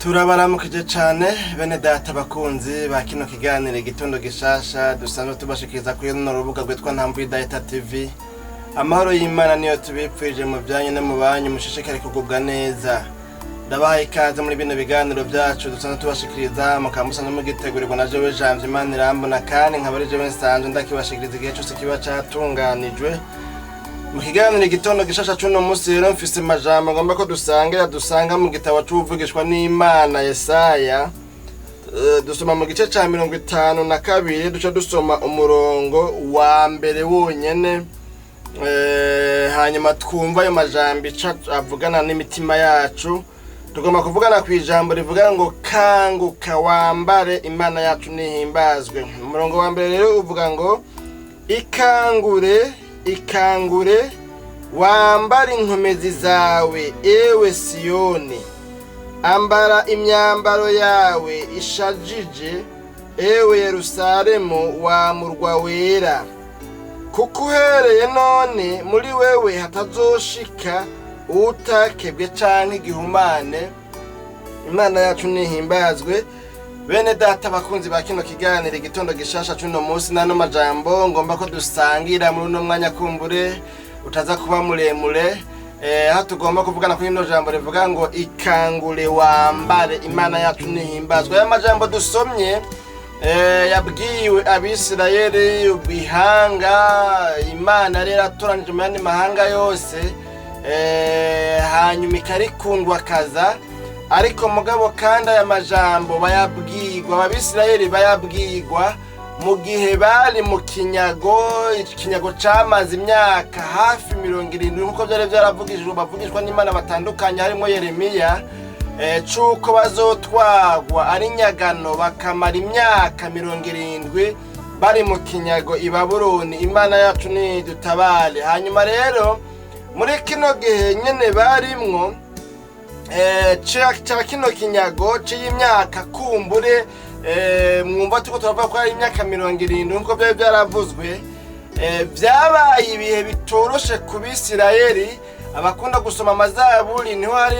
Turabaramukije cane bene data bakunzi ba kino kiganiro Igitondo Gishasha dusanzwe tubashikiriza kuri runo rubuga rwitwa Ntamvu Idahita TV. Amahoro y'Imana niyo tubipfuje mu byanyu no mu banyu, mushishikare kugubwa neza. Ndabahaye ikaze muri bino biganiro byacu dusanzwe tubashikiriza, mukaba musanzwe mugitegurirwa na jewe Janvier Imana irambona, kandi nkaba ari jewe nsanzwe ndakibashikiriza igihe cose kiba catunganijwe. Mu kiganiro Igitondo Gishasha c'uno musi rero, mfise amajambo ngomba ko dusangira, dusanga mu gitabo c'uwuvugishwa n'Imana Yesaya. Dusoma mu gice ca 52, duca dusoma umurongo wa mbere wonyene. Hanyuma twumva ayo majambo ica avugana n'imitima yacu. Tugomba kuvugana ku ijambo rivuga ngo "Kanguka wambare, Imana yacu nihimbazwe". Umurongo wa mbere rero uvuga ngo: "Ikangure, ikangure, wambare inkomezi zawe, ewe Siyoni, ambara imyambaro yawe ishajije, ewe Yerusalemu wa murwa wera, kuko uhereye none muri wewe hatazoshika uwutakebwe canke igihumane". Imana yacu nihimbazwe. Bene data bakunzi ba kino kiganiro Igitondo Gishasha c'uno munsi, n'ano majambo ngomba ko dusangira muri uno mwanya kumbure utaza kuba muremure, aho tugomba kuvugana kuri rino jambo rivuga ngo "Ikangure wambare, Imana yacu nihimbazwe". Aya majambo dusomye yabwiwe Abisirayeli, ihanga Imana yari yaratoranije mu yandi mahanga yose, hanyuma ikarikundwakaza. Ariko mugabo kandi aya majambo bayabwirwa Abisirayeli, bayabwirwa mu gihe bari mu kinyago, ikinyago camaze imyaka hafi 70, nk'uko byari byaravugijwe bavugishwa n'Imana batandukanye harimo Yeremiya, c'uko bazotwagwa ari nyagano bakamara imyaka 70 bari mu kinyago i Babuloni. Imana yacu nidutabare. Hanyuma rero muri kino gihe nyene barimwo ca kino kinyago c'iy'imyaka kumbure, mwumva turiko turavuga ko ari imyaka 70 nkuko vyari vyaravuzwe, vyabaye ibihe bitoroshe ku Bisirayeli. Abakunda gusoma amazaburi, niho hari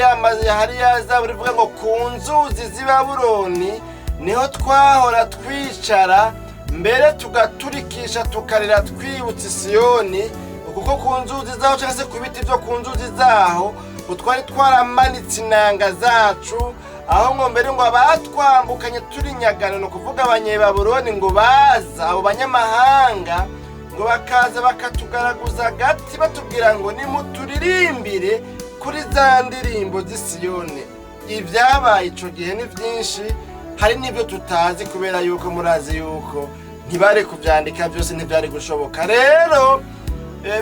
ya zaburi ivuga ngo "Ku nzuzi z'i Babuloni niho twahora twicara, mbere tugaturikisha tukarira twibutse Isiyoni, kuko ku nzuzi zaho, cyangwa se ku biti byo ku nzuzi zaho, ngo twari twaramanitse inanga zacu, aho ngo mbere ngo abatwambukanye turi nyagano, ni ukuvuga Abanyebabuloni, ngo baza abo banyamahanga, ngo bakaza bakatugaraguza agati batubwira ngo nimuturirimbire kuri za ndirimbo z'Isiyoni". Ibyabaye ico gihe ni byinshi, hari n'ibyo tutazi kubera yuko murazi yuko ntibari kuvyandika byose, ntibyari gushoboka. Rero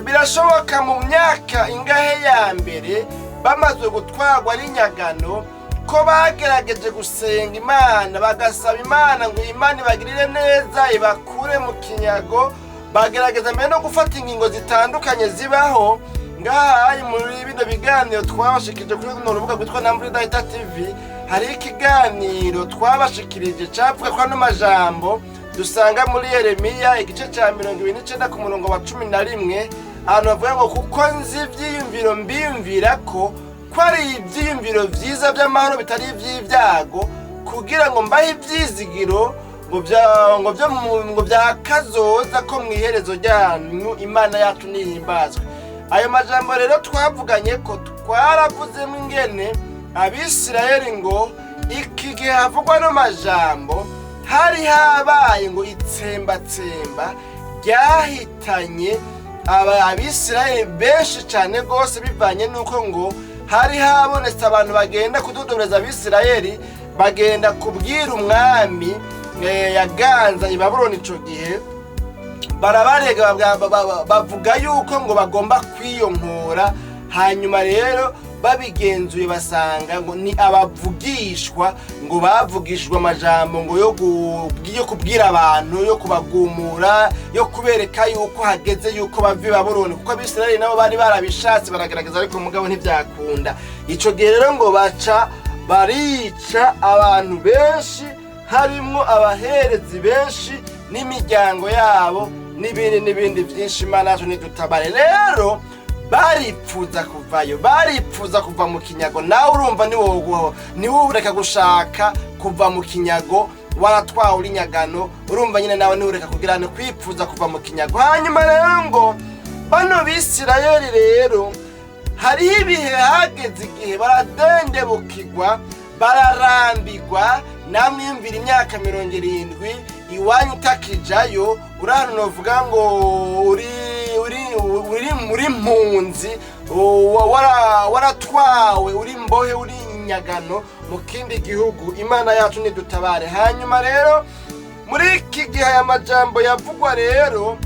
birashoboka mu myaka ingahe ya mbere bamaze gutwarwa n'inyagano ko bagerageje gusenga Imana, bagasaba Imana ngo Imana ibagirire neza, ibakure mu kinyago. Bagerageza mbere no gufata ingingo zitandukanye zibaho. Ngaha muri bino biganiro twabashikirije kuri runo rubuga rwitwa Ntamvu Idahita TV, hariho ikiganiro twabashikirije cavuga ko ano majambo dusanga muri Yeremiya igice ca 29 ku murongo wa 11, ahantu bavuga ngo "Kuko nzi ivyiyumviro mbiyumvira ko ari ivyiyumviro vyiza vy'amahoro, bitari ivy'ibyago, kugira ngo mbahe ivyizigiro ngo bya kazoza ko mu iherezo ryanyu". Imana yacu nihimbazwe. Ayo majambo rero twavuganye ko twaravuzemo ingene Abisirayeli ngo iki gihe havugwa no majambo hari habaye ngo itsembatsemba ryahitanye aba Abisirayeli benshi cyane rwose, bivanye n'uko ngo hari habonetse abantu bagenda kududobereza Abisirayeli, bagenda kubwira umwami yaganza i Babuloni ico gihe, barabarega, bavuga yuko ngo bagomba kwiyonkora. Hanyuma rero babigenzuye basanga ngo ni abavugishwa, ngo bavugishijwe amajambo ngo yo kubwira abantu, yo kubagumura, yo kubereka yuko hageze yuko bava i Babuloni, kuko Abisirayeli nabo bari barabishatse, baragerageza, ariko mugabo ntibyakunda. Ico gihe rero ngo baca barica abantu benshi, harimwo abaherezi benshi n'imiryango yabo n'ibindi n'ibindi byinshi. Imana yacu nidutabare. Rero Baripfuza kuvayo, baripfuza kuva mu kinyago. Nawe urumva niwo ureka gushaka kuva mu kinyago waratwawe uri nyagano. Urumva nyine nawe niwureka kugira ni kwipfuza kuva mu kinyago. Hanyuma rero ngo bano Bisirayeli rero hariho ibihe, hageze igihe baradendebukirwa, bararambirwa. Namwiyumvira imyaka 70 iwanyu utakijayo, uri ahantu novuga ngo uri muri mpunzi, waratwawe uri mbohe, uri inyagano mu kindi gihugu. Imana yacu nidutabare. Hanyuma rero muri iki gihe aya majambo yavugwa rero,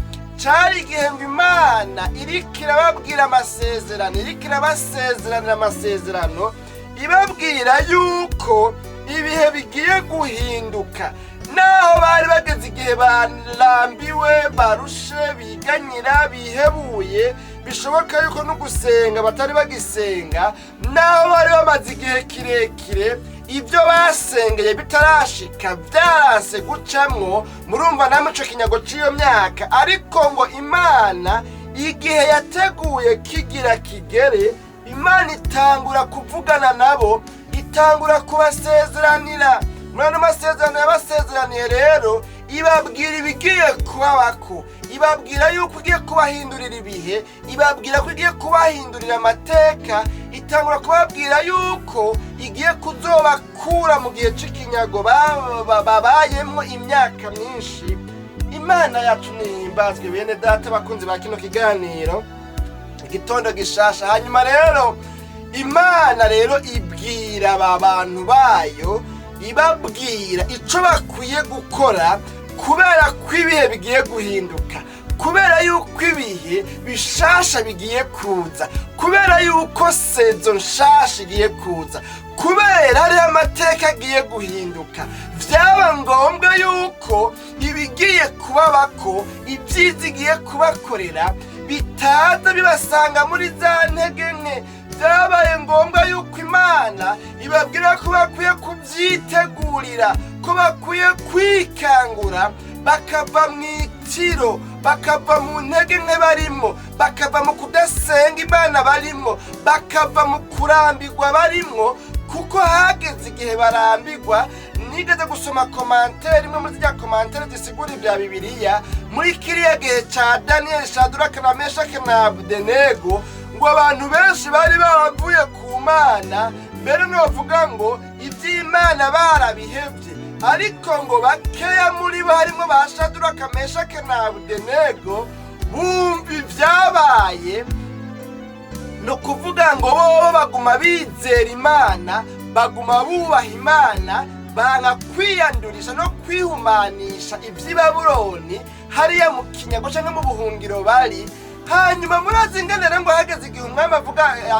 cari igihe ngo Imana iriko irababwira amasezerano, iriko irabasezeranira amasezerano, ibabwira yuko ibihe bigiye guhinduka. Naho bari bageze igihe barambiwe, barushe, biganyira, bihebuye, bishoboka yuko no gusenga batari bagisenga, naho bari bamaze igihe kirekire ibyo basengeye bitarashika, byaranse gucamwo, murumva namwe ico kinyago c'iyo myaka. Ariko ngo Imana igihe yateguye kigira kigere, Imana itangura kuvugana nabo, itangura kubasezeranira. Muri ano masezerano yabasezeraniye rero, ibabwira ibigiye kubabako, ibabwira yuko igiye kubahindurira ibihe, ibabwira ko igiye kubahindurira amateka, itangura kubabwira yuko igiye kuzobakura mu gihe c'ikinyago babayemwo imyaka myinshi. Imana yacu nihimbazwe. Bene Data bakunzi ba kino kiganiro Igitondo Gishasha, hanyuma rero Imana rero ibwira aba bantu bayo, ibabwira ico bakwiye gukora kubera ko ibihe bigiye guhinduka, kubera yuko ibihe bishasha bigiye kuza, kubera yuko saison nshasha igiye kuza, kubera hariho amateka agiye guhinduka. Vyaba ngombwa yuko ibigiye kubabako, ibyiza igiye kubakorera, bitaza bibasanga muri za ntege nke. Byabaye ngombwa yuko Imana ibabwira ko bakwiye kubyitegurira, ko bakwiye kwikangura, bakava mu itiro, bakava mu ntege nke barimo, bakava mu kudasenga Imana barimo, bakava mu kurambirwa barimo, kuko hageze igihe barambirwa. Nigeze gusoma commentaire imwe muri ziriya commentaires zisigura ibya Bibiliya. Muri kiriya gihe ca Daniyeli, Shaduraka na Meshake na Abudenego, ngo abantu benshi bari baravuye ku Mana, mbere novuga ngo iby'Imana barabihevye, ariko ngo bakeya muri bo, harimo ba Shaduraka, Meshake na Abudenego, bumva ibyabaye, ni ukuvuga ngo bobo baguma bizera Imana, baguma bubaha Imana, banga kwiyandurisha no kwihumanisha iby'i Babuloni hariya mu kinyago cyangwa mu buhungiro bari. Hanyuma murazi ingene ngo hageze igihe umwami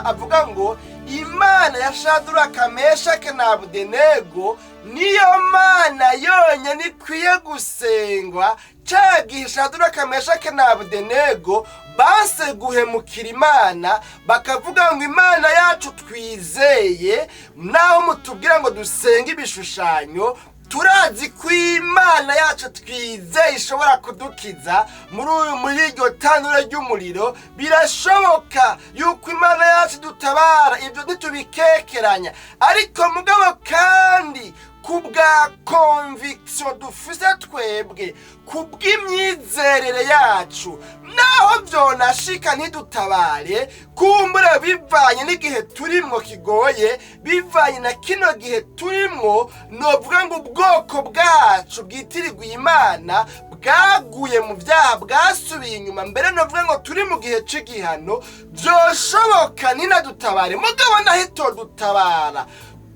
avuga ngo Imana ya Shaduraka, Meshake na Abudenego niyo Mana yonyine ikwiye gusengwa. Ca gihe Shaduraka, Meshake na Abudenego base guhemukira Imana, bakavuga ngo Imana yacu twizeye, naho mutubwira ngo dusenge ibishushanyo, turazi ko Imana yacu twizeye ishobora kudukiza muri iryo tanura ry'umuriro. Birashoboka yuko Imana yacu dutabara, ibyo ntitubikekeranya. Ariko mugabo kandi ku bwa conviction dufise twebwe, ku bw'imyizerere yacu, naho vyonashika ntidutabare, kumbura bivanye n'igihe turimwo kigoye, bivanye na kino gihe turimwo, novuga ngo ubwoko bwacu bwitirirwa Imana bwaguye mu byaha, bwasubiye inyuma, mbere novuga ngo turi mu gihe c'igihano, vyoshoboka ninadutabare. Mugabo naho itodutabara,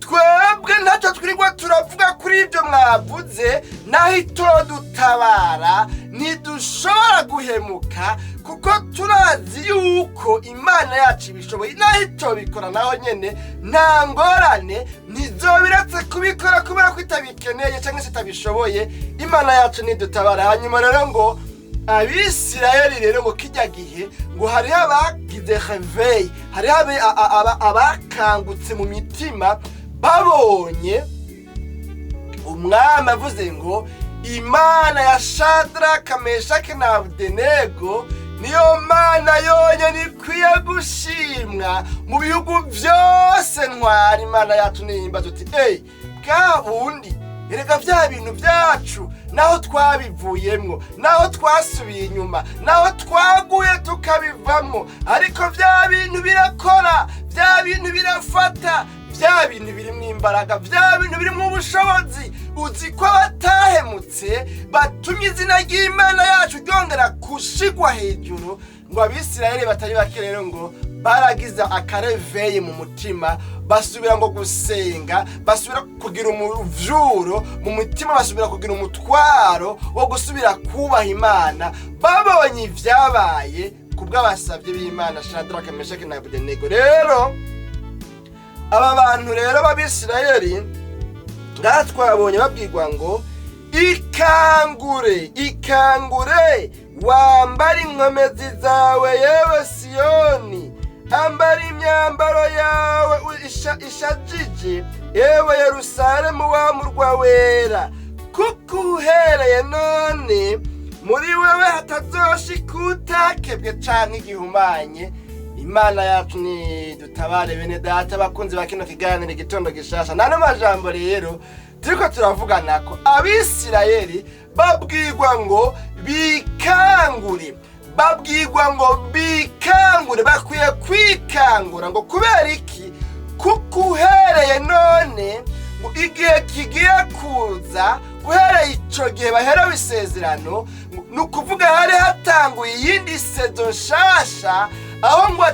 twebwe ntacyo twirirwa turavuga kuri ibyo mwavuze. Naho itodutabara, ntidushobora guhemuka, kuko turazi yuko Imana yacu ibishoboye. Naho itobikora naho nyene nta ngorane, ntizobiretse kubikora kubera ko itabikeneye cyangwa se itabishoboye. Imana yacu nidutabara. Hanyuma rero ngo Abisirayeli rero ngo kijya gihe ngo hariho abagize réveil, hariho abakangutse mu mitima babonye umwami avuze ngo Imana ya Shadraka, Meshake na Abudenego Niyo Mana yonyene ikwiye gushimwa mu bihugu byose. Ntwara Imana yacu nihimba tuti: "Eyi, bwa bundi erega vya bintu byacu, naho twabivuyemwo, naho twasubiye inyuma, naho twaguye tukabivamwo, ariko vya bintu birakora, vya bintu birafata, vya bintu birimwo imbaraga, vya bintu birimwo ubushobozi." Uzi ko abatahemutse batumye izina ry'Imana yacu ryongera gushigwa hejuru. Ngo Abisirayeli batari bake rero ngo baragize akareveye mu mutima, basubira ngo gusenga, basubira kugira umuvyuro mu mutima, basubira kugira umutwaro wo gusubira kubaha Imana, babonye ivyabaye kubw'abasabye b'Imana Shadraka, Meshaki na Abedenego. Rero aba bantu rero b'Abisirayeli ngaha twabonye babwirwa ngo: "Ikangure, ikangure, wambare inkomezi zawe, yewe Siyoni, ambara imyambaro yawe ishajije, yewe Yerusalemu wa murwa wera, kuko uhereye none muri wewe hatazoshika utakebwe canke igihumanye." Imana yacu ni dutabare. Bene Data, bakunzi ba kino kiganiro Igitondo Gishasha, nano majambo rero turiko turavugana ko Abisirayeli babwirwa ngo bikangure, babwirwa ngo bikangure, bakwiye kwikangura. Ngo kubera iki? Kuko uhereye none, ngo igihe kigiye kuza, uhereye ico gihe baherewe isezerano, ni ukuvuga hari hatanguye iyindi saison nshasha, aho ngo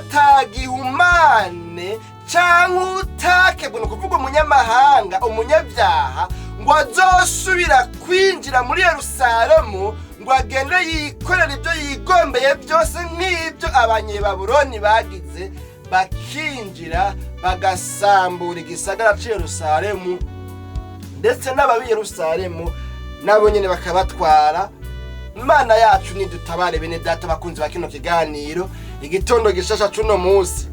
atagihumane canke utakebwe, ni ukuvuga umunyamahanga, umunyabyaha, ngo azosubira kwinjira muri Yerusalemu ngo agende yikorera ibyo yigombeye byose, nk'ibyo Abanyebabuloni bagize, bakinjira bagasambura igisagara c'i Yerusalemu, ndetse n'ababi Yerusalemu nabo nyene bakabatwara. Imana yacu nidutabare. Bene Data, bakunzi ba kino kiganiro Igitondo Gishasha c'uno munsi,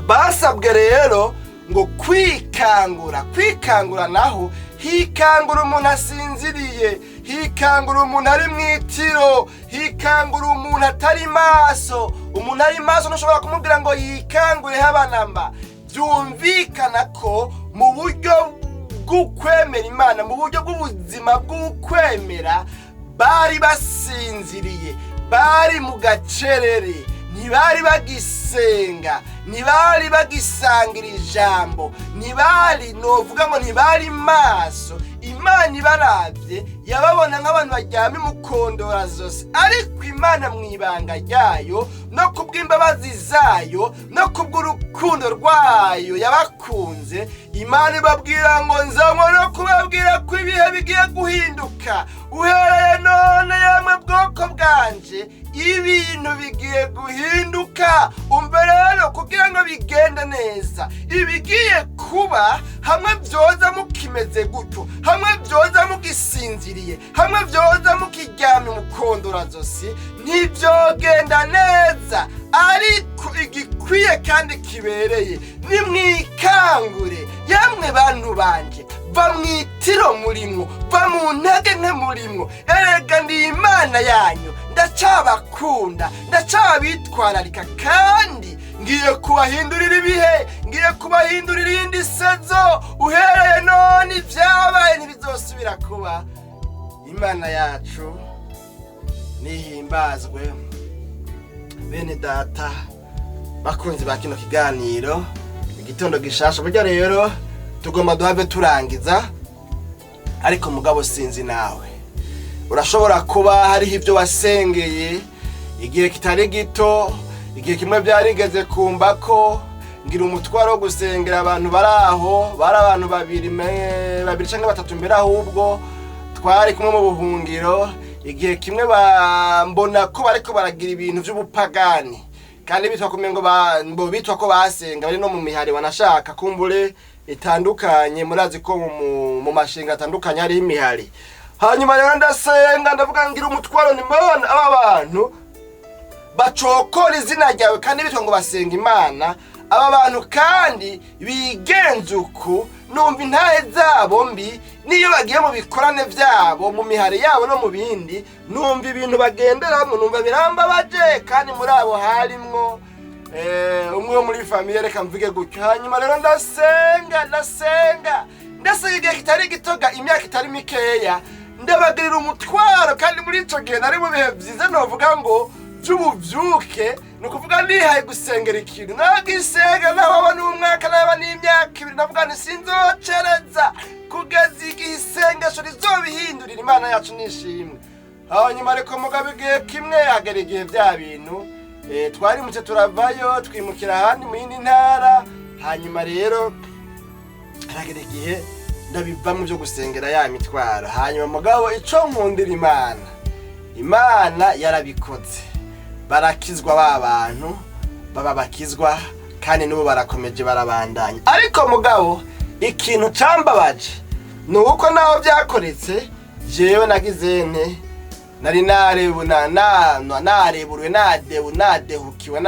basabwe rero ngo kwikangura. Kwikangura naho hikangura umuntu asinziriye, hikangura umuntu ari mu itiro, hikangura umuntu atari maso. Umuntu ari maso ntushobora kumubwira ngo yikangure habanamba. Byumvikana ko mu buryo bw'ukwemera Imana, mu buryo bw'ubuzima bw'ukwemera, bari basinziriye, bari mu gacerere, ntibari bagisenga, ntibari bagisangira ijambo, ntibari, novuga ngo ntibari maso. Imana ibarabye yababona nk'abantu baryamye mukondora zose. Ariko Imana mu ibanga ryayo, no kubw'imbabazi zayo, no kubw'urukundo rwayo yabakunze, Imana ibabwira ngo: "Nzanywe no kubabwira ko ibihe bigiye guhinduka. Uhereye none, yamwe bwoko bwanje, ibintu bigiye guhinduka. Umve rero, kugira ngo bigende neza, ibigiye kuba, hamwe byoza mukimeze gutyo, hamwe byoza mugisinziriye, hamwe byoza mukiryamye umukondorazosi, ntibyogenda neza. Ariko igikwiye kandi kibereye, nimwikangure, yamwe bantu banje, va mu itiro murimwo, va mu ntege nke murimwo. Erega ndi Imana yanyu, ndacabakunda, ndacabitwararika, kandi ngiye kubahindurira ibihe, ngiye kubahindurira iyindi saison. Uhereye none ibyabaye ntibizosubira kuba." Imana yacu nihimbazwe. Bene Data, bakunzi ba kino kiganiro Igitondo Gishasha, burya rero tugomba duhave turangiza, ariko mugabo sinzi nawe urashobora kuba hariho ibyo wasengeye igihe kitari gito. Igihe kimwe byarigeze kumva ko ngira umutwaro wo gusengera abantu bari aho, bari abantu babiri, babiri cyangwa batatu mbere ahubwo, twari kumwe mu buhungiro. Igihe kimwe bambona ko bariko baragira ibintu by'ubupagani, kandi bitwa kumengo ngo bitwa ko basenga, bari no mu mihari wanashaka kumbure itandukanye. Murazi ko mu mashinga atandukanye hariho imihari. Hanyuma rero ndasenga, ndavuga, ngira umutwaro ni Mana, aba bantu bacokora izina ryawe kandi bitwa ngo basenga Imana, aba bantu kandi bigenza uku. Numva intahe zabo mbi, niyo bagiye mu bikorane byabo, mu mihari yabo no mu bindi, numva ibintu bagenderamo, numva birambabaje. Kandi muri abo harimwo umwe wo muri famille, reka mvuge gutyo. Hanyuma rero ndasenga, ndasenga, ndasenga igihe kitari gitoga, imyaka itari mikeya, ndabagirira umutwaro. Kandi muri ico gihe nari mu bihe vyiza, novuga ngo vy'ubuvyuke, ni ukuvuga nihaye gusengera ikintu, nagisenga nababa n'umwaka, naba n'imyaka 2, navuga nti sinzocereza kugeza igihe isengesho rizobihindurira. Imana yacu nishimwe. Hanyuma ariko mugabo igihe kimwe hagera igihe bya bintu, twarimutse, turavayo, twimukira ahandi mu yindi ntara. Hanyuma rero haragera igihe ndabivamo byo gusengera ya mitwaro. Hanyuma mugabo ico nkundira Imana, Imana yarabikoze, barakizwa ba bantu, baba bakizwa, kandi n'ubu barakomeje, barabandanya. Ariko mugabo ikintu cambabaje ni uko naho byakoretse, jewe nagize nte? Nari nareburiwe, nadehukiwe,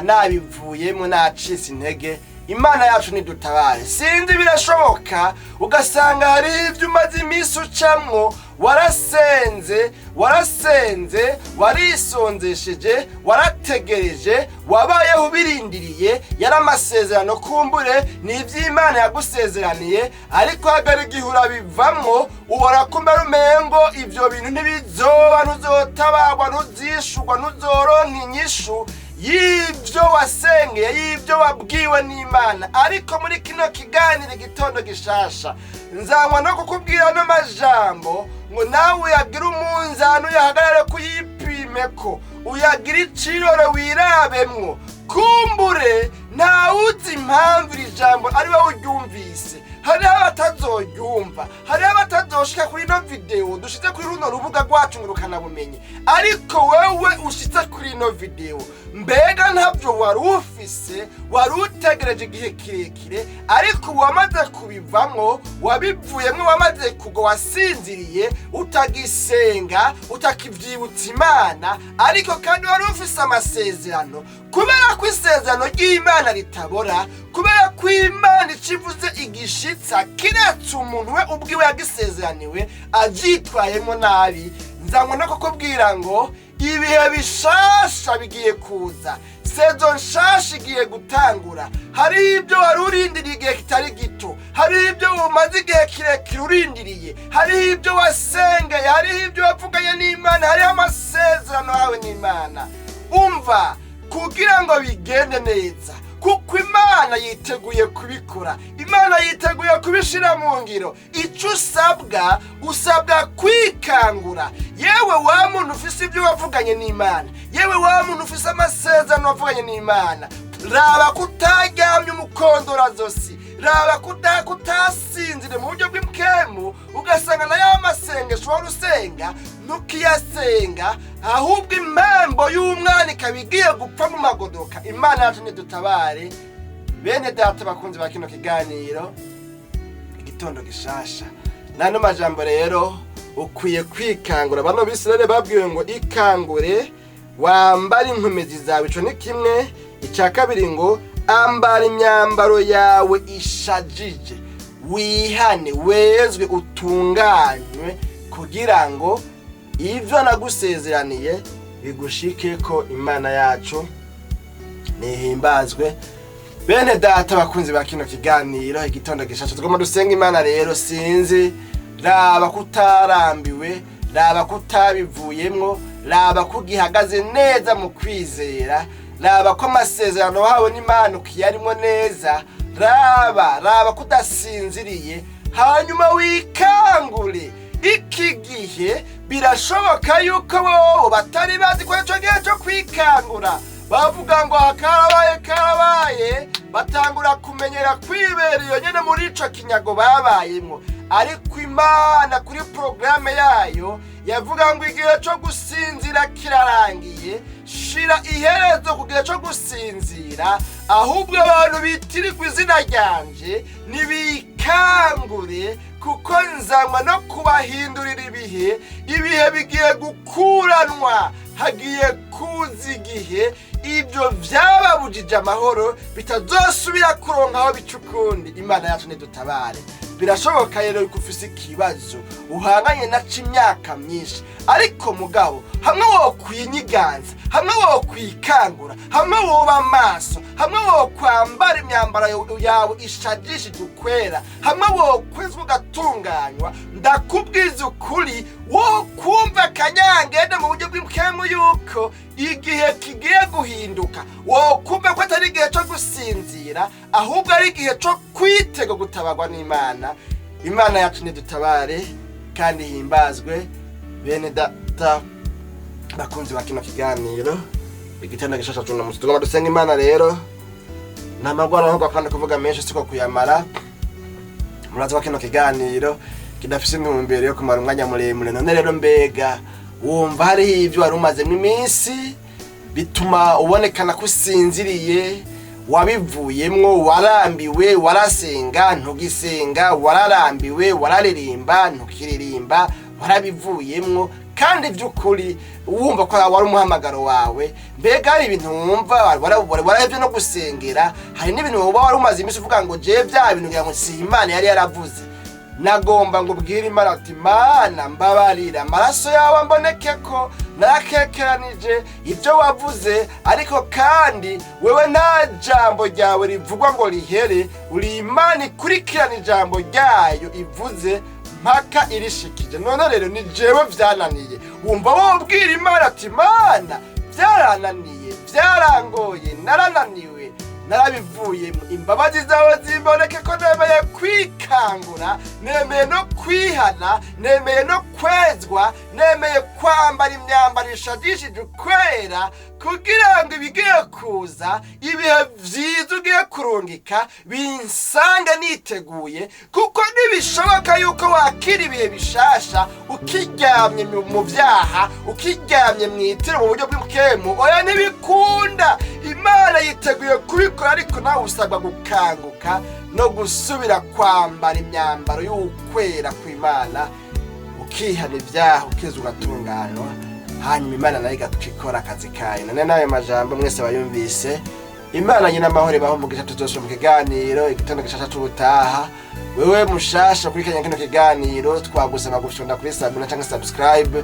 nabivuyemo, nacitse intege. Imana yacu nidutabare. Sinzi, birashoboka ugasanga hari ibyo umaze iminsi ucamwo, warasenze, warasenze, warisonzesheje, warategereje, wabayeho ubirindiriye, yari amasezerano, kumbure ni iby'Imana yagusezeraniye, ariko hagara igihe urabivamwo, ubona ko mbere umengo ibyo bintu ntibizoba, ntuzotabagwa, ntuzishurwa, ntuzoronka inyishu y'ibyo wasengeye, y'ibyo wabwiwe n'Imana. Ariko muri kino kiganiro Igitondo Gishasha, nzanywa no kukubwira ano majambo ngo nawe uyagire umunzani, uyahagarare, kuyipime, ko uyagire icirore, wirabemwo. Kumbure ntawuzi impamvu iri jambo ari wowe uryumvise. Hariho abatazoryumva, hariho abatazoshika kuri ino video dushize kuri runo rubuga rwacu ngurukanabumenyi, ariko wewe ushitse kuri ino video, mbega ntabyo wari ufise, wari utegereje igihe kirekire, ariko wamaze kubivamwo, wabivuyemwo, wamaze kugwa, wasinziriye, utagisenga, utakivyibutsa Imana, ariko kandi wari ufise amasezerano. Kubera ko isezerano ry'Imana ritabora, kubera ko Imana icivuze igishitsa, kiretse umuntu we ubwiwe yagisezeraniwe avyitwayemo nabi. Nzanywe no kukubwira ngo ibihe bishasha bigiye kuza, saison nshasha igiye gutangura. Hariho ibyo wari urindiriye igihe kitari gito, hariho ibyo umaze igihe kirekire urindiriye, hariho ibyo wasengeye, hariho ibyo wavuganye n'Imana, hariho amasezerano yawe n'Imana. Umva, kugira ngo bigende neza, kuko Imana yiteguye kubikora, Imana yiteguye kubishira mu ngiro. Icyo usabwa, usabwa kwikangura. Yewe wa muntu ufise ibyo wavuganye n'Imana, yewe wa muntu ufise amasezerano wavuganye n'Imana, raba kutaryamye umukondorazosi, raba kutasinzire mu buryo bw'imkemu, ugasanga na ya masengesho wari usenga ntukiyasenga, ahubwo impembo y'umwana ikaba igiye gupfa mu magodoka. Imana yacu nidutabare. Bene data bakunzi ba kino kiganiro Igitondo Gishasha, n'ano majambo rero ukwiye kwikangura. Bano Bisirayeli babwiwe ngo ikangure, wambare inkomezi zawe. Ico ni kimwe. Icya kabiri ngo ambara imyambaro yawe ishajije, wihane, wezwe, utunganywe, kugira ngo ivyo nagusezeraniye bigushike ko. Imana yacu nihimbazwe. Bene data bakunzi ba kino kiganiro Igitondo Gishasha, tugomba dusenga Imana. Rero sinzi, raba kutarambiwe, raba kutabivuyemwo, raba ko ugihagaze neza mu kwizera, raba ko amasezerano wahawe n'Imana ukiyarimo neza, raba ko udasinziriye, hanyuma wikangure. Iki gihe birashoboka yuko wowe batari bazi ko ico gihe cyo kwikangura, bavuga ngo karabaye, karabaye, batangura kumenyera kwibera iyo nyene muri ico kinyago babayemwo. Ariko Imana kuri porogaramu yayo yavuga ngo igihe cyo gusinzira kirarangiye, shira iherezo ku gihe cyo gusinzira, ahubwo abantu bitirirwa izina ryanje nibikangure, kuko nzanywa no kubahindurira ibihe. Ibihe bigiye gukuranwa. Hagiye kuza igihe ibyo byababujije amahoro bitazosubira kuronka aho bica ukundi. Imana yacu nidutabare. Birashoboka rero yuko ufise ikibazo uhanganye naco imyaka myinshi, ariko mugabo hamwe wokwinyiganza, hamwe wokwikangura, hamwe woba amaso, hamwe wokwambara imyambaro yawe ishajishije ukwera, hamwe wokwezwa ugatunganywa, ndakubwiza ukuri, wo kumva akanyangende mu buryo bw'imkemu yuko igihe kigiye guhinduka, wokumva ko atari igihe cyo gusinzira, ahubwo ari igihe cyo kwitega gutabarwa n'Imana. Imana yacu nidutabare kandi himbazwe. Bene data bakunzi ba kino kiganiro Igitanda Gishasha c'uno munsi, tugomba dusenga Imana rero. Nta magwara ahubwo kandi kuvuga menshi siko kuyamara. Murazi ko kino kiganiro kidafise intumbero yo kumara umwanya muremure. None rero mbega wumva hariho ivyo wari umazemo iminsi bituma ubonekana ko usinziriye, wabivuyemwo, warambiwe, warasenga ntugisenga, wararambiwe, wararirimba ntukiririmba, warabivuyemwo, kandi by'ukuri wumva ko wari umuhamagaro wawe? Mbega hari ibintu wumva warahevye no gusengera? Hari n'ibintu woba wari umaze iminsi uvuga ngo jewe bya bintu ngira ngo si Imana yari yaravuze? Nagomba ngo ubwire Imana ati: "Mana, mbabarira, amaraso yawe amboneke ko narakekeranije ibyo wavuze." Ariko kandi wewe nta jambo ryawe rivugwa ngo rihere. Uri Imana ikurikirana ijambo ryayo ivuze mpaka irishikije. None rero ni jewe vyananiye. Wumva wobwira Imana ati: "Mana, byarananiye, byarangoye, narananiwe, narabivuyemo. Imbabazi zawe zimboneke ko nemeye kwikangura, nemeye no kwihana, nemeye no kwezwa, nemeye kwambara imyambaro ishadishije ukwera, kugira ngo ibigiye kuza, ibihe vyiza ugiye kurungika, binsange niteguye." Kuko ntibishoboka yuko wakira ibihe bishasha ukiryamye mu vyaha, ukiryamye mw'itiro mu buryo bw'imkemu. Oya, ntibikunda. Imana yiteguye kubikora, ariko nawe usabwa gukanguka no gusubira kwambara imyambaro y'ukwera kw'Imana, ukihana ibyaha, ukeza, ugatunganywa, hanyuma Imana nayo igaca ikora akazi kayo. None n'ayo majambo mwese bayumvise, Imana nyina amahoro ibaho umugisha. Tuzosubira mu kiganiro Igitondo Gishasha c'ubutaha. Wewe mushasha kurikiranya kino kiganiro, twagusaba gufyonda kuri s'abonner cyangwa subscribe,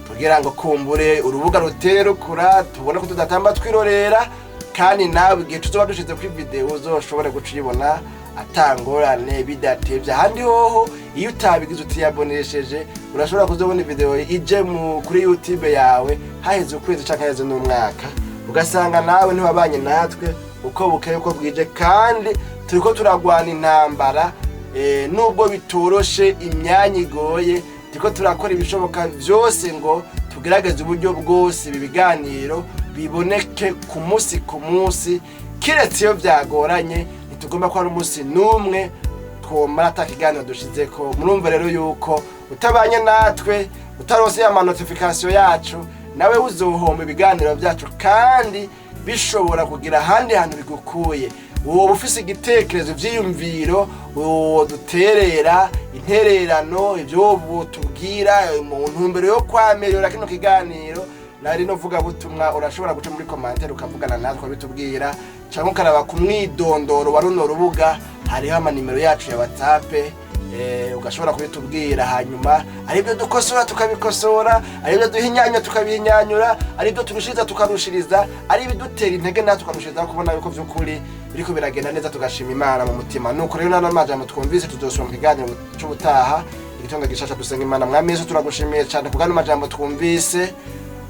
kugira ngo kumbure urubuga rutere rukura, tubone ko tudatamba twirorera, kandi nawe igihe tuzoba dushize kuri video uzoshobore guca uyibona atangorane, bidatevye. Ahandi hoho iyo utabigize, utiyabonesheje, urashobora kuzobona video ije mu kuri YouTube yawe haheze ukwezi canke haheze n'umwaka, ugasanga nawe ntiwabanye natwe uko bukeye uko bwije. Kandi turiko turagwana intambara, nubwo bitoroshe, imyanya igoye, turiko turakora ibishoboka vyose ngo tugerageze uburyo bwose ibi biganiro biboneke ku munsi ku munsi, kiretse iyo byagoranye. Ntitugomba ko hari umunsi n'umwe twomara ata kiganiro dushizeko. Murumva rero yuko utabanye natwe, utarose ya manotification yacu, nawe uzohomba ibiganiro byacu, kandi bishobora kugira ahandi hantu bigukuye. Woba ufise igitekerezo, ivyiyumviro, duterera intererano, ivyo tubwira mu ntumbero yo kwamerera kino kiganiro nari no vuga butumwa, urashobora guca muri commentaire ukavugana natwe ukabitubwira, cyangwa ukaraba ku mwidondoro wa runo rubuga, hariho amanimero yacu ya WhatsApp, ugashobora kubitubwira. Hanyuma aribyo dukosora tukabikosora, aribyo duhinyanya tukabihinyanyura, aribyo turushiriza tukarushiriza, ari ibidutera intege natwe tukarushiriza kubona yuko vy'ukuri biriko biragenda neza, tugashima Imana mu mutima. Nuko rero nano majambo twumvise, tuzosubira mu kiganiro c'ubutaha, Igitondo Gishasha. Dusenga Imana. Mwami Yesu, turagushimiye cyane kubw'ano majambo twumvise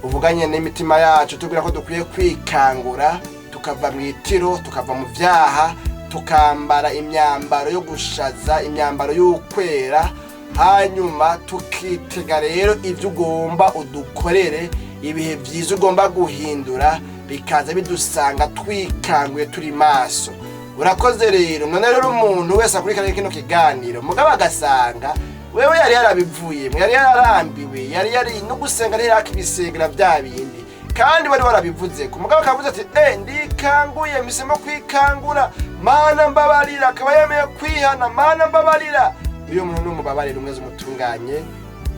uvuganye n'imitima yacu, tubwira ko dukwiye kwikangura, tukava mu itiro, tukava mu vyaha, tukambara imyambaro yo gushaza, imyambaro y'ukwera, hanyuma tukitega rero ibyo ugomba udukorere, ibihe byiza ugomba guhindura bikaza bidusanga twikanguye, turi maso. Urakoze rero. None rero umuntu wese akurikirana kino kiganiro, mugabo agasanga wewe yari yarabivuyemo, yari yararambiwe, yari yari no gusenga ntiyakibisengera bya bindi kandi wari warabivuze ku mugabo, akavuze ati: "Ndikanguye, mpisemo kwikangura, Mana mbabarira," akaba yemeye kwihana, "Mana mbabarira," uyu muntu numubabarira, umweze, umutunganye,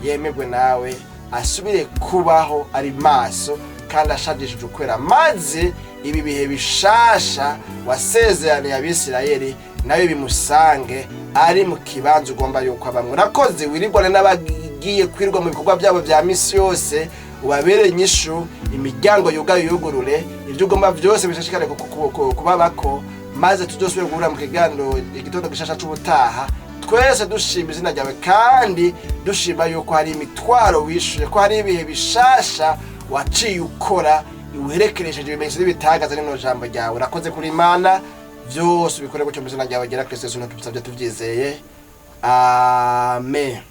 yemerwe nawe. Asubire kubaho ari maso kandi ashajishije ukwera, maze ibi bihe bishasha wasezeraniye Abisirayeli nayo bimusange ari mu kibanza ugomba yuko abamwe. Urakoze. Wirirwane n'abagiye kwirwa mu bikorwa byabo bya misi yose, ubabere inyishu, imiryango yugaye yugurure, ibyo ugomba byose bishishikare kubabako, maze tuzosubire guhura mu kiganiro Igitondo Gishasha c'ubutaha, twese dushima izina ryawe kandi dushima yuko hari imitwaro wishuye, ko hari ibihe bishasha waciye ukora uherekeresheje ibimenyetso n'ibitangaza n'ino jambo ryawe. Urakoze kuri Imana, byose ubikore gutyo mu izina ryawe ryera Kristo Yesu tubisabye tubyizeye, amen.